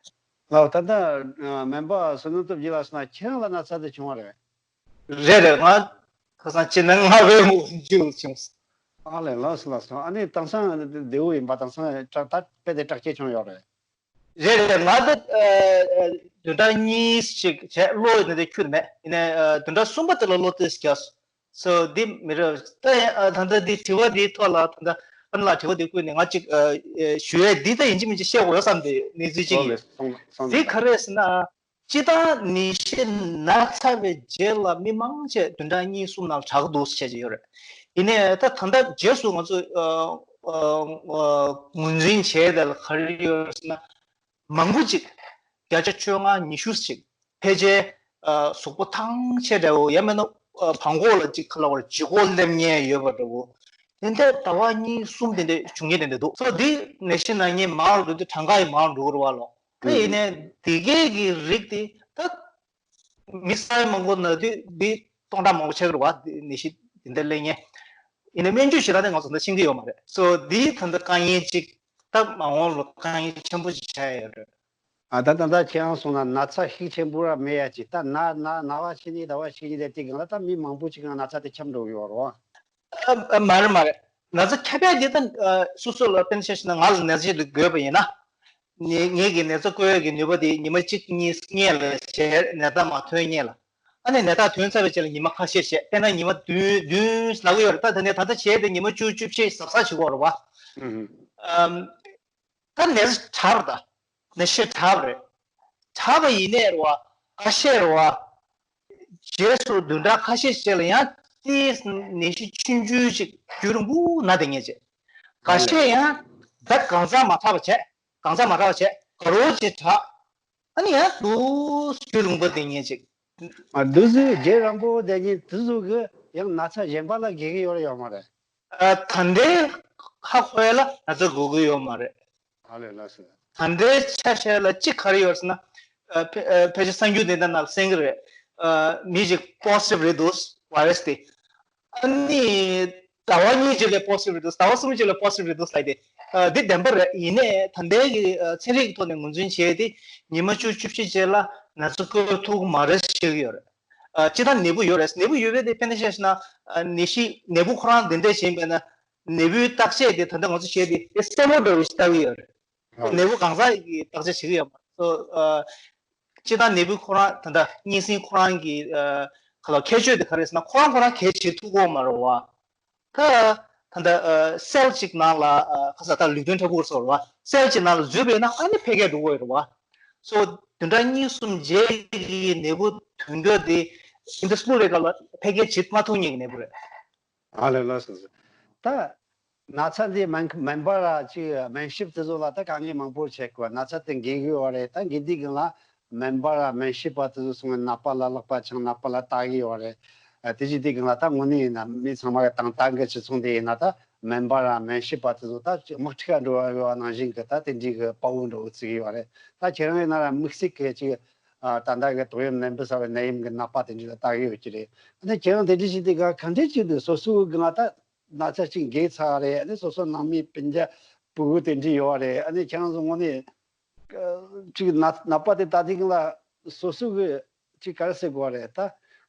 ལགས། ད་ལྟ་ཨ་སྨན་པ་བསོད་ནམས་སྟོབས་རྒྱལ་ལགས་ཟེར་ན་ཁྱེད་རང་ལ་ན་ཚ་དེ་བྱུང་བ་རེད། རེད་རེད། ང་ཁ་སང་སྤྱི་ཟླ་ལྔ་པའི་མཇུག་བྱུང་། ཨ་ལས། ལགས་སོ་ལགས་སོ། ཨ་ནི་དེང་སང་བདེ་པོ་ཡིན་པ། དེང་སང་དྲག་ད་དཔེ་དེ་དྲག་སྐྱེད་བྱུང་ཡོད་རེད། རེད་རེད། ང་ད་ཨ་ཨ་བདུན་ཕྲག་གཉིས་ཤིག་བྱས། གློ་ཡི་ནད་དེ་ཁྱོན་ནས་མེད། ཡིན་ནའི་ཨ་བདུན་ཕྲག་གསུམ་པ་དེ་ལ་གློ་ཏོག་ཙམ་རྒྱག་སོང་། འདི་མི་རབས་ད་ཡང་ཨ་ད་ལྟ་འདི་དྲི་བ་འདིའི་ཐོག་ལ་ད་ལྟ་ པན་ལགས་དྲི་བ་དེ་བཀོད་ནས་ང་གཅིག་ཨ་ཨ་ཞུ་ཡས་འདི་ད་ཡིན་གཅིག་མིན་གཅིག་བཤད་དགོས་བསམ་སྟེ་གནས་ཚུལ་གཅིག་ཡིན། འདི་ག་རེ་ཟེར་ན། སྤྱིར་བཏང་ནད་གཞི་ན་ཚར་བའི་རྗེས་ལ་མི་མང་ཆེ་བདུན་ཕྲག་གཉིས་གསུམ་ནང་དྲག་འདུག་བཤད་ཀྱི་ཡོད་རེད། ཡིན་ནའི་ད་ད་ལྟ་རྗེས་སུ་ང་ཚོས་ཨ་ཨ་ཨ་ངོས་འཛིན་བྱས་དེ་ལ་ག་རེ་ཡོད་ཟེར་ན། མང་པོ་ཅིག་བརྒྱ་ཆ་བཅོ་ལྔ་ཉི་ཤུ་ཅིག་ཕལ་ཆེར་ཨ་གཟུགས་པོ་ཐང་ཆད་འདྲ་བོ་ཡང་མིན་ན་ཨ་བྲང་ཁོག་ལ་ཅིག་ག་ལབ་དགོས་རེད། ལྗིད་ཁོག་སླེབས་མཁན་ཡོད་པ་འདྲ་བོ། དེ་འདྲ་ཟླ་བ་གཉིས་གསུམ་དེ་འདྲ་བྱུང་མཁན་དེ་འདྲ་འདུག་སོ་འདི་ནད་གཞི་ན་མཁན་མང་རུ་འགྲོ་དུས་གྲངས་ཀ་ཡང་མང་རུ་འགྲོ་གི་རེད་བ་ལོ། ད་ཡིན་ནའི་འདི་གའི་གི་རིགས་དེ་ད་མི་ས་ཡ་མང་པོ་ན་དུས་འདི་སྟོང་ཕྲག་མང་པོ་ཆགས་ཀྱི་རེད་བ། འདི་ནད་གཞི་འདི་འདྲ་སླེབས་མཁན། ཡིན་ནའི་སྨན་བཅོས་བྱེད་སྟངས་དེ་ང་ཚོ་ད་ཤེས་ཀྱི་ཡོད་མ་རེད། སོ་འདིའི་ད་ལྟ་དཀའ་ངལ་ཅིག་ད་མ་འོངས་ལ་དཀའ་ངལ་ཆེན་པོ་ཅིག་ཆགས་ཡ་ཡོད་རེད། ཨ་ད་ད་ད་ཁྱེད་རང་གསུངས་ན་ན་ཚ་ཤུགས་ཆེན་པོ་ར་མེད་ཡ་ཅིག་ད་ན་ན་ན་བ་ཤི་ནི་ཟླ་བ་ཤི་ནི་དེ་དེ་གང་ལ་ད་མི་མང་པོ་ཅིག་གང་ན་ཚ་དེ་ཁྱབ་འགྲོ་གི་ཡོད་རེད་བ། ཨ་ཨ་མ་རེད་མ་རེད། ན་ཚ་ཁྱབ་ཡ་དེ་ད་ཨ་སོ་སོ་ལ་དཔེར་ན་ཆ་བཞག་ན་ང་ལ་ན་ཚ་ཞིག་འགོས་པ་ཡིན་ན། ངེད་ངེད་ཀྱི་ན་ཚ་བཀོལ་ཡ་གི་ནུས་པ་དེ་ཉི་མ་གཅིག་གཉིས་སྔོན་ལ་བྱས་ནད་རྟགས་མ་ཐོན་སྔོན་ལ། ཨ་ནི་ནད་རྟགས་ཐོན་ཚར་བའི་རྗེས་ལ་ཉི་མ་ཁ་ཤས་བྱས་དཔེར་ན་ཉི་མ་བདུན་བདུན་ལབ་ཀྱི་ཡོད་རེད། ད་ད་ནས་ད་ལྟ་བྱས་ཏེ་ཉི་མ་བཅུ་བཅུ་བཞི་གཟབ་གཟབ་བྱེད་དགོས་རེད་བ། ཨམ། ད་ནད་དྲག་རེད། ད་ནད་གཞི་དྲག་རེད། དྲག་པ་ཡིན་ནའི་རེད་བ། ཁ་ཤས་རེད་བ། རྗེས་སུ་བདུན་ཕྲག་ཁ་ཤས་ཤིག་ལ་ཡང་ཏིས་ནད་གཞི་ཆུང་ཆུང་ཅིག་རྒྱུན་རིང་པོ་ན་བསྡད་མཁན་ཅིག་ཁ་ཤས་ཡང་ད་གང་ཟག་མ་དྲག་པ་བྱས། གང་ཟག་མ་དྲག་པ་བྱས་དགའ་རོགས་ཅིག་དྲག་ཨ་ནི་ཡང་ཏུས་རྒྱུན་རིང་པོ་བསྡད་མཁན་ཅིག་ཨ་འདུག་སེ་རྒྱུན་རིང་པོ་བསྡད་མཁན་དེ་ཚོ་གི་ཡང་ན་ཚ་གཞན་པ་ལ་འགོས་ཀྱི་ཡོད་རེད་ཡོད་མ་རེད། ཨ་ད་ལྟའི་ཧ་གོ་ཡ་ལ་ན་ཚ་འགོས་ཀྱི་ཡོད་མ་རེད། ཨ་ལས་ལགས་སོ། ད་ལྟའི་ཆ་བཞག་ལ་གཅིག་ག་རེ་ཡོད་ཟེར་ན། ཨ་ཕལ་ཕལ་ཆེར་གསར་འགྱུར་དེ་འདྲ་ནང་གསན་གྱི་རེད། ཨ་མི་ཞིག་པོ་སི་ཊིབ་རེད་འདུག་ཝའི་རས་དེ། ཨ་ནི་ཟླ་བ་གཉིས་རྗེས་ལ་པོ་སི་ཊིབ་རེད་འདུག་ཟླ་བ་གསུམ་རྗེས་ལ་པོ་སི་ཊིབ་རེད་འདུག་ཟེར་ཏེ། ཨ་འདི་བདེན་པ་རེད། ཡིན་ནའི་ད་ལྟའི་གི་ཨ་ཚན་རིག་གི་ཐོག་ནས་ངོས་འཛིན་བྱས་ཏེ་ཉི་མ་བཅུ་བཅུ་བཞི་རྗེས་ལ་ན་ཚ་འགོས་ཐུབ་ཀྱི་མ་རེད་ཟེར་གྱི་ཡོད་རེད། ཨ་སྤྱིར་བཏང་ནད་འབུ་ཡོད་རེད། ནད་འབུ་ཡོད་པའི་དེ་དཔེར་ན་ཆ་བཞག་ན་ཨ་ནད་གཞི་ནད་འབུ་ཁོ་རང་འདི་འདྲས་བྱས་པས་ན། ནད་འབུའི་བརྟག་དཔྱད་དེ་ད་ལྟ་ང་ཚོ་བྱས་ཏེ་དེ་སེར་མོ་འདྲ་བོ་ཞིག་ལྟ་གི་ཡོད་རེད། ཨ་ནད་འབུ་གང་ཟག་གི་བརྟག་དཔྱད་བྱེད་ཀྱི་ཡོད་མ་རེད། སོ་ཨ་སྤྱིར་བཏང་ནད་འབུ་ཁོ་རང་ད་ལྟ་གཉན་སྲིན་ཁོ་རང་གི་ཨ་ག་ལ་ཁྱད་ཆོས་དེ་ག་རེ་ཟེར་ན་ཁོ་རང་ཁོ་རང་གལ་ཆེ་ཐུབ་ཀྱི་ཡོད་མ་རེད་བ། ད་ད་ལྟ་ཨ་སེལ་གཅིག་ནང་ལ་ཨ་ག་ས་ད་ལུས་རྟེན་ཕྲ་ཕུང་ཟེར་བ་སེལ་གཅིག་ནང་ལ་འཛུལ་བས་ན་ཨ་ནི་འཕེལ་རྒྱས་འགྲོ་གི་ཡོད་རེད་བ། སོ་བདུན་ཕྲག་གཉིས་གསུམ་རྗེས་ཀྱི་ནད་འབུ་ཐོན་རྒྱུ་དེ་ཨིན་དུ་སྤུ་རེ་ག་ལ་འཕེལ་རྒྱས་བྱེད་མ་ཐུབ་མཁན་གྱི་ནད་འབུ་རེད། ཨ་ལས་ལགས་སོ་སོ། ད་ན་ཚ་འདི་སྨན་སྨན་པ་ར་ཅིག་སྨན་ཞབས་དེ་ཚོ་ལ་ད་དཀའ་ངལ་མང་པོ་བྱེད་དགོས། ན་ཚ་དེ་འགོས་ཀྱི་ཡོད་རེད། ད་འགོས་དུས་སྒང་ལ་སྨན་པ་ར་སྨན་ཞབས་པ་དེ་ཚོ་སོང་ནས་ནད་པ་ལ་ལག་པ་འཆང་ནད་པ་ལ་ལྟ་གི་ཡོད་རེད། ཨ་དེ་བྱེད་དུས་སྒང་ལ་ད་དངོས་གནས་ཡིན་ན་མི་ཚང་མ་གི་དང་ལྟ་གི་བྱེད་སོང་དེ་ཡིན་ན་ད་སྨན་པ་ར་སྨན་ཞབས་པ་དེ་ཚོ་ད་དམག་འཁྲུག་འགྲོ་བ་ཡོད་པ་ནང་བཞིན་གི་ད་དེ་འདྲའི་གི་དཔའ་བོ་འདྲ་བོ་བརྩི་གི་ཡོད་རེད། ད་ཁྱེད་རང་ཡིན་ན་ར་དམིགས་བསལ་གི་ཅིག་ཨ་ད་ལྟ་གི་ཏོག་དབྱིབས་ནད་འབུ་ཟེར་བའི་ནད་ཡམས་ཀྱི་ནད་པ་དེ་འདྲ་ལ་ལྟ་གི་ཡོད་ཀྱི་རེད། ཨ་ནི་ཁྱེད་རང་དེ་འདྲ་བྱེད་དུས་ག་ག་འདྲ་བྱེད་དུས་སོ་སོའི་སྒང་ལ་ད་ན་ཚ་ཅིག་འགོས་ཚར་རེད། ཨ་ནི་སོ་སོ་ནང་མི་སྤུན་ཀྱག་སྤུ་གུ་དེ་འདྲ་ཡོད་རེད། ཨ་ནི་ཁྱེད་རང་ཚོ་དངོས་གནས་ཅིག་ན་ནད་པ་དེ་ལྟ་དུས་སྒང་ལ་སོ་སོ་གི་ཅིག་ག་རེ་ཟེར་དགོས་རེད། ད་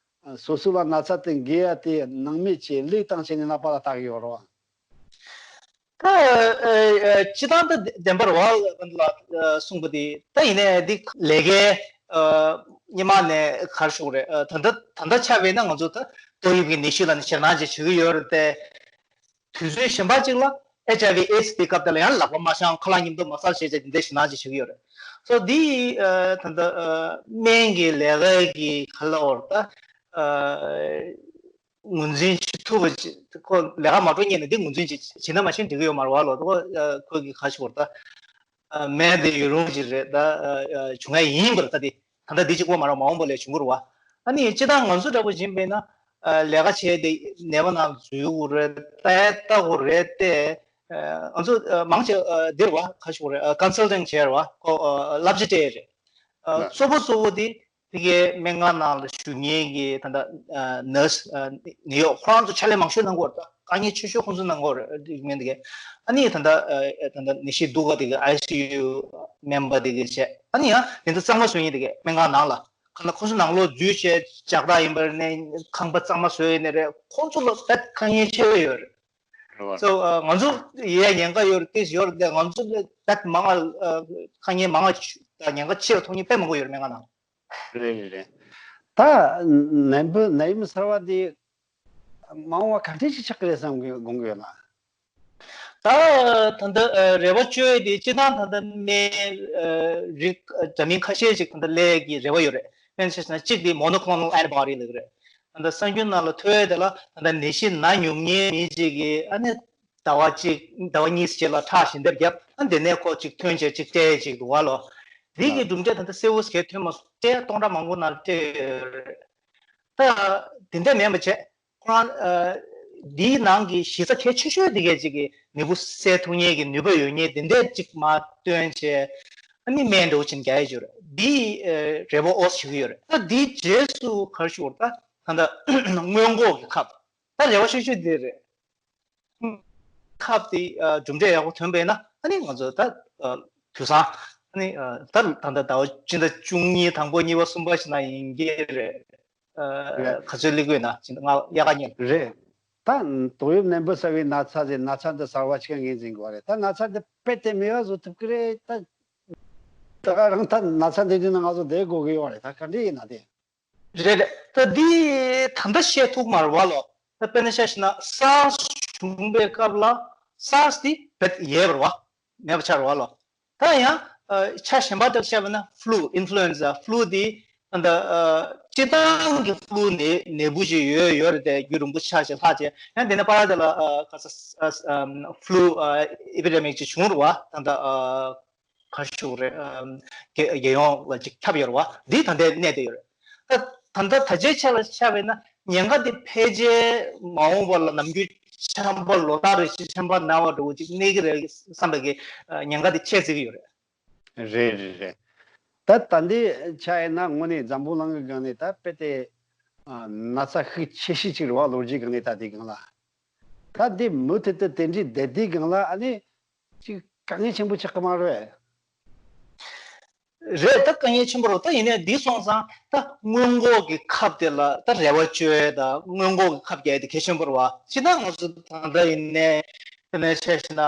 སོ་སོ་ལ་ན་ཚ་དེ་འགོས་ཡ་དེ་ནང་མི་ཅིག་ལུགས་དང་བྱས་ནས་ནད་པ་ལ་ལྟ་གི་ཡོད་རེད་བ། ད་ཨ་ཨ་སྤྱིར་བཏང་ད་བདེན་པར་བ་ལ་གསུངས་པ་དེ་ད་ཡིན་ནའི་འདི་ལས་ཀའི་ཨ་སྔོན་མ་ནས་ག་རེ་ཞུ་དགོས་རེད། ཨ་ད་ལྟ་ད་ལྟ་ཆ་བཞག་ན་ང་ཚོ་ད་ཏོག་དབྱིབས་ཀྱི་ནད་གཞི་ལ་ནི་ཞེད་སྣང་ཅིག་བྱེད་ཀྱི་ཡོད་རེད་དེ། དུས་ཚོད་གཞན་པ་ཅིག་ལ་ཨེཆ་ཨའི་ཝི་ཨེ་ཌི་སི་དེ་སྐབས་དེ་ལ་ཡང་ལག་པ་མ་འཆང་ཁ་ལག་མཉམ་དུ་མ་ཟ་བྱས་བྱས་དེ་འདྲ་ཞེད་སྣང་ཅིག་བྱེད་ཀྱི་ཡོད་རེད། སོ་འདི་ཨ་ད་ལྟ་ཨ་སྨན་གྱི་ལས་ཀ་གི་ག་ལ་བར་ད་ཨ། ངོས་འཛིན་བྱེད་ཐུབ་པ་ཅིག་ཁོ་ལས་ཀ་མ་འགྲོ་སྔོན་ནས་འདི་ངོས་འཛིན་བྱེད་བྱེད་ན་མ་ཤེས་འགྲིག་གི་ཡོད་མ་རེད་བ་ལོ། ཁོ་ཁོ་གི་ཁ་ཤོར་ད་སྨན་དེ་ཡུན་རིང་ཅིག་རེད་ད་བྱུང་ཡ་ཡིན་པར་ད་དེ་ད་ལྟ་འདི་གཅིག་པོ་མ་རེད་མ་འོངས་པ་ལ་བྱུང་གི་རེད་བ། ཨ་ནི་སྤྱིར་བཏང་ང་ཚོ་འདྲ་པོ་ཡིན་པས་ན་ལས་ཀ་བྱས་ཏེ་ནད་པ་ནང་འཛུལ་དགོས་རེད་ལྟ་ཡ་ལྟ་དགོས་རེད་དེ། ང་ཚོ་མང་ཆེ་འདིར་བ་ཁ་ཤོར་རེད་ཀོན་སལ་ཊིང་བྱས་རེད་བ་ཁོ་བསླབ་བྱ་སྤྲད་རེད། གཙོ་བོ་གཙོ་བོ་དེ། དེ་གའི་སྨན་ཁང་ནང་ལ་བཞུགས་མཁན་གྱི་ད་ལྟ་ནར་སི་ནད་གཡོག་ཁོ་རང་ཚོ་ཕྱག་ལས་མང་ཤོས་གནང་གི་ཡོད་རེད། དཀའ་ངལ་ཆེ་ཤོས་ཁོང་ཚོ་གནང་གི་ཡོད་རེད། དེ་མིན་དེ་གའི་ཨ་ནི་ད་ལྟ་ད་ལྟ་ནད་གཞི་སྡུག་ག་དེ་གའི་ཨའི་སི་ཡུ་མེམ་བར་དེ་གའི་བྱས་ཨ་ནི་ཡང་དེ་ཚོ་གཙང་མ་བཟོ་མཁན་དེ་གའི་སྨན་ཁང་ནང་ལ་ཁ་ན་ཁོང་ཚོ་ནང་ལོགས་འཛུལ་བྱས་ལྕགས་ཐག་ཡིན་པར་ནས་ཁང་པ་གཙང་མ་བཟོ་ཡིན་ནའི་རེད། ཁོང་ཚོ་ལ་ད་དཀའ་ངལ་ཆེ་བ་ཡོད་རེད། རེད་བ། སོ་ང་ཚོ་ཡའི་ཉེན་ཁ་ཡོད་རེད་ཡོད་རེད་དེ་ང་ཚོ་ད་མང་ང་དཀའ་ངལ་མང་ང་ད་ཉེན་ཁ་ཆེ་བ་མཐོང་མཁན་དཔེ་མང་པོ་ཡོད་རེད་སྨན་ཁང་ནང་། རེད་རེད་རེད། ད་ནད་འབུ་ནད་ཡམས་གསར་བ་འདི་མ་འོངས་པ་ག་འདྲས་ཞིག་ཆགས་ཀྱི་རེད་བསམ་གི་དགོངས་ཀྱི་ཡོད་ལ། ད་ད་ལྟ་ཨ་རེ་བ་བཅོལ་དེ་སྤྱིར་བཏང་ད་ལྟ་ནད་ཨ་རིགས་ཨ་འདྲ་མིན་ཁ་ཤས་ཤིག་ད་ལྟ་སླེབས་ཀྱི་རེ་བ་ཡོད་རེད། དཔེར་ན་ཆ་བཞག་ན་གཅིག་དེ་monoclonal antibody ལབ་ཀྱི་རེད། ད་ལྟ་གསར་འགྱུར་ནང་ལ་ཐོས་ཡས་དེ་ལ་ད་ལྟ་ནད་གཞི་ན་མྱོང་མཁན་མི་གཅིག་གིས་ཨ་ནི་ཟླ་བ་གཅིག་ཟླ་བ་གཉིས་རྗེས་ལ་ཁྲག་ཞལ་འདེབས་བརྒྱབ། ཨ་དེ་ནས་ཁོ་གཅིག་ཐོན་བྱས་གཅིག་སྤྲད་ཅིག་འདུག་བ་ལོ། འདི་གི་གྲུབ་འབྲས་ད་ལྟ་གསལ་བོ་གལ་ཐོན་མ་སོང་། སྤྲད་སྟོང་ཕྲག་མང་པོ་ནང་སྤྲད་ཡོད་རེད། ད་དེ་འདྲ་མིན་པ་བྱས། ཁོ་རང་ཨ་འདིའི་ནང་གི་གཞི་རྩ་གལ་ཆེ་ཤོས་འདི་གས་ཅིག་གི་ནད་འབུ་བསལ་ཐུབ་མཁན་གྱི་ནུས་པ་ཡོད་མཁན་དེ་འདྲས་ཅིག་མར་བཏོན་བྱས། ཨ་ནི་སྨན་འདྲ་བོ་ཅིག་རྒྱག་ཡས་ཅིག་ཡོད་རེད། འདི་ཨ་རེ་བ་ཨོ་ཙམ་ཞིག་ཡོད་རེད། ད་འདིའི་རྗེས་སུ་ག་རེ་ཞིག་ཡོད་རེད། ད་ད་ལྟ་སྔོན་འགོག་གི་ཁབ། ད་རེ་བ་ཆེ་ཤོས་འདི་རེད། ཁབ་དེ་ཨ་གྲུབ་འབྲས་ཡག་པོ་ཐོན་པ་ཡིན་ན། ཨ་ནི་ང་ཚོ་ད་ཨ་དུས་སང་ཨ་ནི་ཨ་ད་ད་ལྟ་ཟླ་བ་སྤྱི་ཟླ་བཅུ་གཉིས་དང་པོ་གཉིས་པ་གསུམ་པ་ཞིག་ན་ཡིན་གྱི་རེད། ཨ་རེད། ག་ཚོད་སླེབས་ཀྱི་ཡོད་ན་ཅི་ང་དབྱར་ཁ་ཉིན། རེད། ད་ཏོག་དབྱིབས་ནད་འབུ་གསར་བའི་ན་ཚ་ཟེར་ན་ཚ་འདི་གསར་བ་ཅིག་ངོས་འཛིན་དགོས་རེད། ད་ན་ཚ་འདི་རྦད་དེ་མེད་པ་བཟོ་ཐུབ་ཀྱི་རེད། ད་ད་ག་རང་ད་ན་ཚ་འདི་དུས་ན་ང་ཚོ་བསྡད་དགོས་ཀྱི་ཡོད་རེད། ད་ག་འདྲ་ཡིན་ན་དེ། རེད་རེད། ད་འདི་ད་ལྟ་བཤད་ཐུབ་མ་རེད་བ་ལོ། ད་དཔེར་ན་ཆ་བཞག་ན་སཱར་སི་བྱུང་པའི་སྐབས་ལ་སཱར་སི་འདི་རྦད་ཡལ་བ་རེད་བ། མེད་པ་ཆགས་རེད་བ་ལོ། ད་ཡང་ཨ་ཆ་གཞན་པ་དག་བཤད་པ་ན་ཕུ་ལུ་ཨིན་ཕུ་ལུ་ཨེན་ཛ་ཕུ་ལུ་འདི་ད་ལྟ་ཨ་སྤྱིར་བཏང་གི་ཕུ་ལུ་ནད་ནད་འབུ་ཞིག་ཡོད་ཡོད་རེད་དེ། རྒྱུན་རིང་པོ་ཆགས་བྱས་ལྷག་བྱས། ཡང་དེ་ནས་པར་དེ་ལ་ཨ་ག་ས་ཨ་ཕུ་ལུ་ཨ་ཨེ་པི་ཌེ་མིག་ཅིག་བྱུང་རེད་བ། ད་ལྟ་ཨ་ག་ཞུ་རེད། ཨམ་རྒྱལ་རྒྱལ་ཡོངས་ལ་ཅིག་ཁྱབ་ཡོད་རེད་བ། འདི་ད་ལྟའི་གནས་དེ་ཡོད་རེད། ད་ད་ལྟ་ད་ཆའི་ཆ་ལ་ཆ་བས་ན་ཉེན་ཁ་དེ་ཕལ་ཆེར་མ་འོངས་པ་ལ་ནམ་རྒྱུན་ཆམ་པ་ལོ་ལྟར་རེ་བཞིན་ཆམ་པ་ན་བ་འདྲ་བོ་ཅིག་གནས་ཀྱི་རེད་བསམ་པའི་གི་ཉེན་ཁ་དེ་ཆེ་བརྩི་གི་ཡོད་རེད། རེད་རེད་རེད། ད་ད་འདི་ཆ་ཡིན་ན་དངོས་གནས་འཛམ་བུ་གླིང་གི་སྒང་ནས་ད་དཔེ་དེ་ཨ་ན་ཚ་ཤུགས་ཆེ་ཤོས་ཅིག་རེད་བ། ལོ་རྒྱུས་སྒང་ནས་ད་དེ་སྒང་ལ། ད་འདི་མུ་མཐུད་དུ་དེ་འདྲའི་བསྡད་དུས་སྒང་ལ་ཨ་ནི་ཅིག་དཀའ་ངལ་ཆེན་པོ་ཆགས་ཀྱི་མ་རེད། རེད། ད་དཀའ་ངལ་ཆེན་པོ་རེད། ད་ཡིན་ནའི་འདི་སོང་ཙང་ད་སྔོན་འགོག་གི་ཁབ་དེ་ལ་ད་རེ་བ་བཅོལ་ཡས་དང་སྔོན་འགོག་གི་ཁབ་རྒྱག་ཡས་དེ་གལ་ཆེན་པོ་རེད་བ། སྤྱིར་བཏང་ང་ཚོ་ད་ལྟ་ཡིན་ནའི་དཔེར་ན་ཆ་བཞག་ན་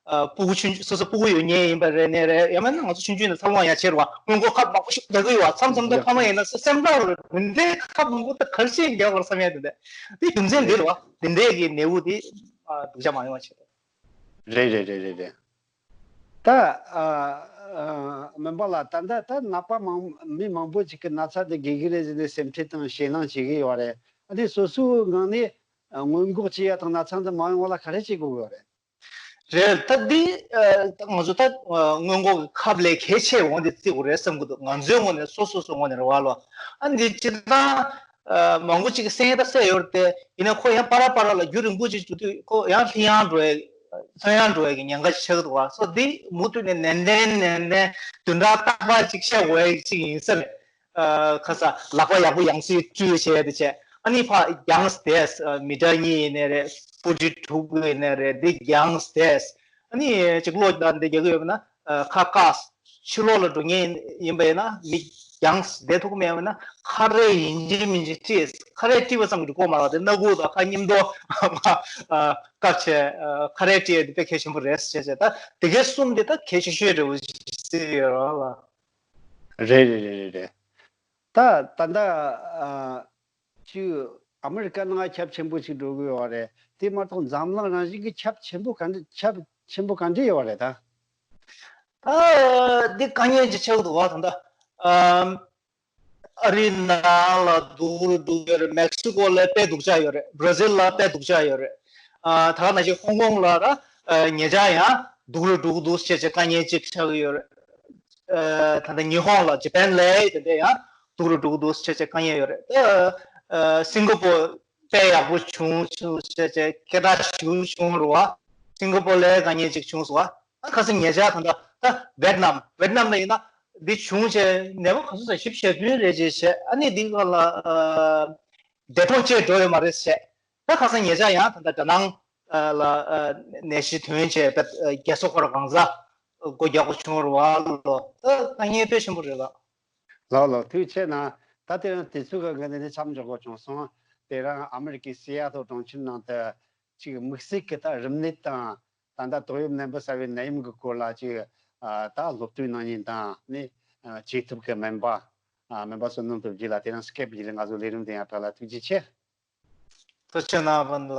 ཨ་སྤུ་གུ་ཆུང་ཆུང་སོ་སོ་སྤུ་གུ་ཡོད་མཁན་ཡིན་པ་རེད་ནའི་རེད། ཡང་མིན་ན་ང་ཚོ་ཆུང་ཆུང་ནས་འཚར་ལོངས་ཡག་བྱེད་རེད་བ། སྔོན་འགོག་ཁབ་མང་པོ་ཞིག་རྒྱག་གི་ཡོད་བ། མཚམས་མཚམས་ད་ཕ་མ་ཡིན་ན་སེམས་ཁྲལ་རེད། དེ་འདྲའི་ཁབ་མང་པོ་ད་ག་རེ་བྱས་རྒྱག་དགོས་རེད་བསམ་ཡས་དེ་འདྲ། དེ་རྒྱུ་མཚན་འདི་རེད་བ། དེ་འདྲའི་གི་ནད་འབུ་དེ་ཨ་སྡུག་ཅག་མ་ཡོང་བ་བྱེད། རེད་རེད་རེད་རེད་རེད། ད་ཨ་ཨ་སྨན་པ་ལགས། ད་ལྟ་ད་ནད་པ་མང་མི་མང་པོ་ཅིག་གིས་ན་ཚ་དེ་རྒྱག་གི་རེད་ཟེར་ནས་སེམས་ཁྲལ་དང་ཞེད་སྣང་བྱེད་ཀྱི་ཡོད་རེད། ཨ་ནི་སོ་སོའི་ངང་ནས་ཨ་སྔོན་འགོག་བྱེད་ཡ་དང་ན་ཚ་འདི་མ་ཡོང་བ་ལ་ག་རེ་བྱེད་དགོས་ཀྱི་ཡོད་རེད། རེད། ད་འདི་ཨ་ད་ང་ཚོ་ད་ཨ་སྔོན་འགོག་གི་ཁབ་ལས་གལ་ཆེ་འོང་དེ་བརྩི་དགོས་རེད་བསམ་གྱི་འདུག་ང་ཚོའི་ངོས་ནས་སོ་སོ་སོའི་ངོས་ནས་རེད་བ་ལོ། ཨ་འདི་སྤྱིར་བཏང་ཨ་མང་པོ་ཅིག་གིས་གསན་ཡས་ད་གསན་ཡོད་རེད་དེ། ཡིན་ནའི་ཁོ་ཡང་པ་ར་པ་ར་ལ་རྒྱུན་རིང་པོ་ཅིག་འགྲོ་དུས་ཁོ་ཡང་ལྷིང་ཡང་འགྲོ་ཡས། ཐོན་ཡང་འགྲོ་ཡས་ཀྱི་ཉེན་ཁ་ཞིག་ཆགས་ཀྱི་འདུག་བ། སོ་འདི་མུ་མཐུད་ནས་ནན་ཏན་ནན་ཏན་བདུན་ཕྲག་རྟག་པར་ཅིག་བཤད་དགོས་ཡས་ཅིག་ཡིན་ས་རེད། ཨ་ཁ་ས་ལག་པ་ཡག་པོ་ཡང་སེ་བཀྲུས་བྱས་དེ་བྱས། ཨ་ནི་ཕར་རྒྱངས་བསྡད། ཨ་མི་ཊར་གཉིས་ཡིན་ནའི་རེད། ཧྥུ་ཊི་ཊུ་ཡིན་ནའི་རེད། འདི་རྒྱངས་བསྡད། ཨ་ནི་ཅིག་གློ་ད་འདི་རྒྱག་གི་ཡོད་པ་ན་ཨ་ཁ་བཀག་ཕྱི་ལོགས་ལ་འགྲོ་མཁན་ཡིན་པ་ཡིན་ན་མི་རྒྱངས་བསྡད་ཐུབ་ཀྱི་མེད་པ་ན་ཁ་རས་ཡིན་གཅིག་མིན་གཅིག་དཀྲིས། ཁ་རས་དཀྲིས་པ་ཙམ་གྱིས་འགྲིག་གི་མ་རེད། དེ་སྣ་ཁུག་དང་ཁ་མཉམ་དུ་ཨ་བཀབ་བྱས་ཨ་ཁ་རས་དཀྲིས་དེ་དཔེ་གལ་ཆེན་པོ་རེད་ཟེར་བྱས། ད་དེ་གའི་གསུམ་དེ་ད་གལ་ཆེ་ཤོས་རེད་བ་ཟེར་ཡོད་རེད་བ། རེད་རེད་རེད་རེད་རེད། ད་ད་ལྟ་ཨ་ཅིག་ཨ་མི་རི་ཀ་ནང་ཁྱབ་ཆེན་པོ་ཞིག་འགྲོ་གི་ཡོད་རེད། དེ་མ་གཏོགས་འཛམ་གླིང་རང་བཞིན་གྱི་ཁྱབ་ཆེན་པོ་ག་འདྲ་ཁྱབ་ཆེན་པོ་ག་འདྲ་ཡོད་རེད་ད། ད་འདི་དཀའ་ངལ་ཅིག་ཆགས་འདུག་བ། ད་ལྟ་ཨམ་ཨ་རིའི་ནང་ལ་སྡུག་རུ་འགྲོ་གི་ཡོད་རེད། མེག་སི་ཀོ་ལ་དཔེ་སྡུག་ཅག་ཡོད་རེད། བྷར་ཛིལ་ལ་དཔེ་སྡུག་ཅག་ཡོད་རེད། ཨ་ད་ག་ནང་བཞིན་ཧོང་ཀོང་ལ་ར་ཨ་ཉེ་ཆར་ཡང་སྡུག་རུ་འགྲོ་གི་འདུག་ཟེར་བྱས་དཀའ་ངལ་ཅིག་ཆགས་ཀྱི་ཡོད་རེད། ཨ་ད་ལྟ་ཉི་ཧོང་ལ་ཇ་པན་ལ་དེ་འདྲ་ཡང་སྡུག་རུ་འགྲོ་གི་འདུག་ཟེར་བྱས་དཀའ་ངལ་ཡོད་རེད། ད་ཨ་སིང་ག་པོར་དཔེ་ཡག་པོ་བྱུང་བྱུང་ཟེར་བྱས་སྐད་གྲགས་ཞེ་པོ་བྱུང་རེད་བ། སིང་ག་པོར་ལ་དཀའ་ངལ་ཅིག་བྱུང་སོང་བ། ཨ་ཁ་སང་ཉེ་ཆར་ད་ལྟ་ད་ཝེད་ནམ་ཝེད་ནམ་ལ་ཡིན་ན་འདི་བྱུང་བྱས་ནད་པ་ག་ཚོད་ཙམ་བཞི་བཅུ་ཞེ་བདུན་རེད་ཅེས་བྱས། ཨ་ནི་འདི་སྒང་ལ་ཨ་འདས་གྲོངས་བྱས་འགྲོ་ཡོད་མ་རེད་ཟེར། ད་ཁ་སང་ཉེ་ཆར་ཡང་ད་ལྟ་ཌ་ནང་ཨ་ལ་ཨ་ནད་གཞི་ཐོན་བྱས་ད་ཨ་རྒྱལ་ས་ཁོ་རང་གང་ཟག་སྒོ་རྒྱག་དགོས་བྱུང་རེད་བ་ལོ། ད་དཀའ་ངལ་དཔེ་ཆེན་པོ་རེད་ལགས། ལགས་ལགས། ཐུགས་རྗེ་ཆེ་གནང་། ད་དེ་རིང་དུས་ཚོད་ཀྱི་དབང་གིས་འདི་ནས་མཚམས་འཇོག་དགོས་བྱུང་སོང་། དེ་རིང་ཨ་མི་རི་ཀའི་སི་ཨེ་ཊལ་གྲོང་ཁྱེར་ནང་དུ་ཅིག་དམིགས་བསལ་གྱི་ད་རིམས་ནད་དང་ད་ལྟ་ཏོག་དབྱིབས་ནད་འབུ་གསར་བའི་ནད་ཡམས་ཀྱི་སྐོར་ལ་ཅིག་ཨ་ད་སློབ་སྟོན་གནང་མཁན་དང་ནི་ཨ་བྱེད་ཐུབ་ཀྱི་སྨན་པ་ཨ་སྨན་པ་བསོད་ནམས་སྟོབས་རྒྱས་ལགས་དེ་རིང་སི་ཀེབ་བརྒྱུད་ལས་ང་ཚོའི་ལས་རིམ་དེ་ཡང་ཕེབས་ལ་ཐུགས་རྗེ་ཆེ། ཐུགས་རྗེ་གནང་བ་ལ།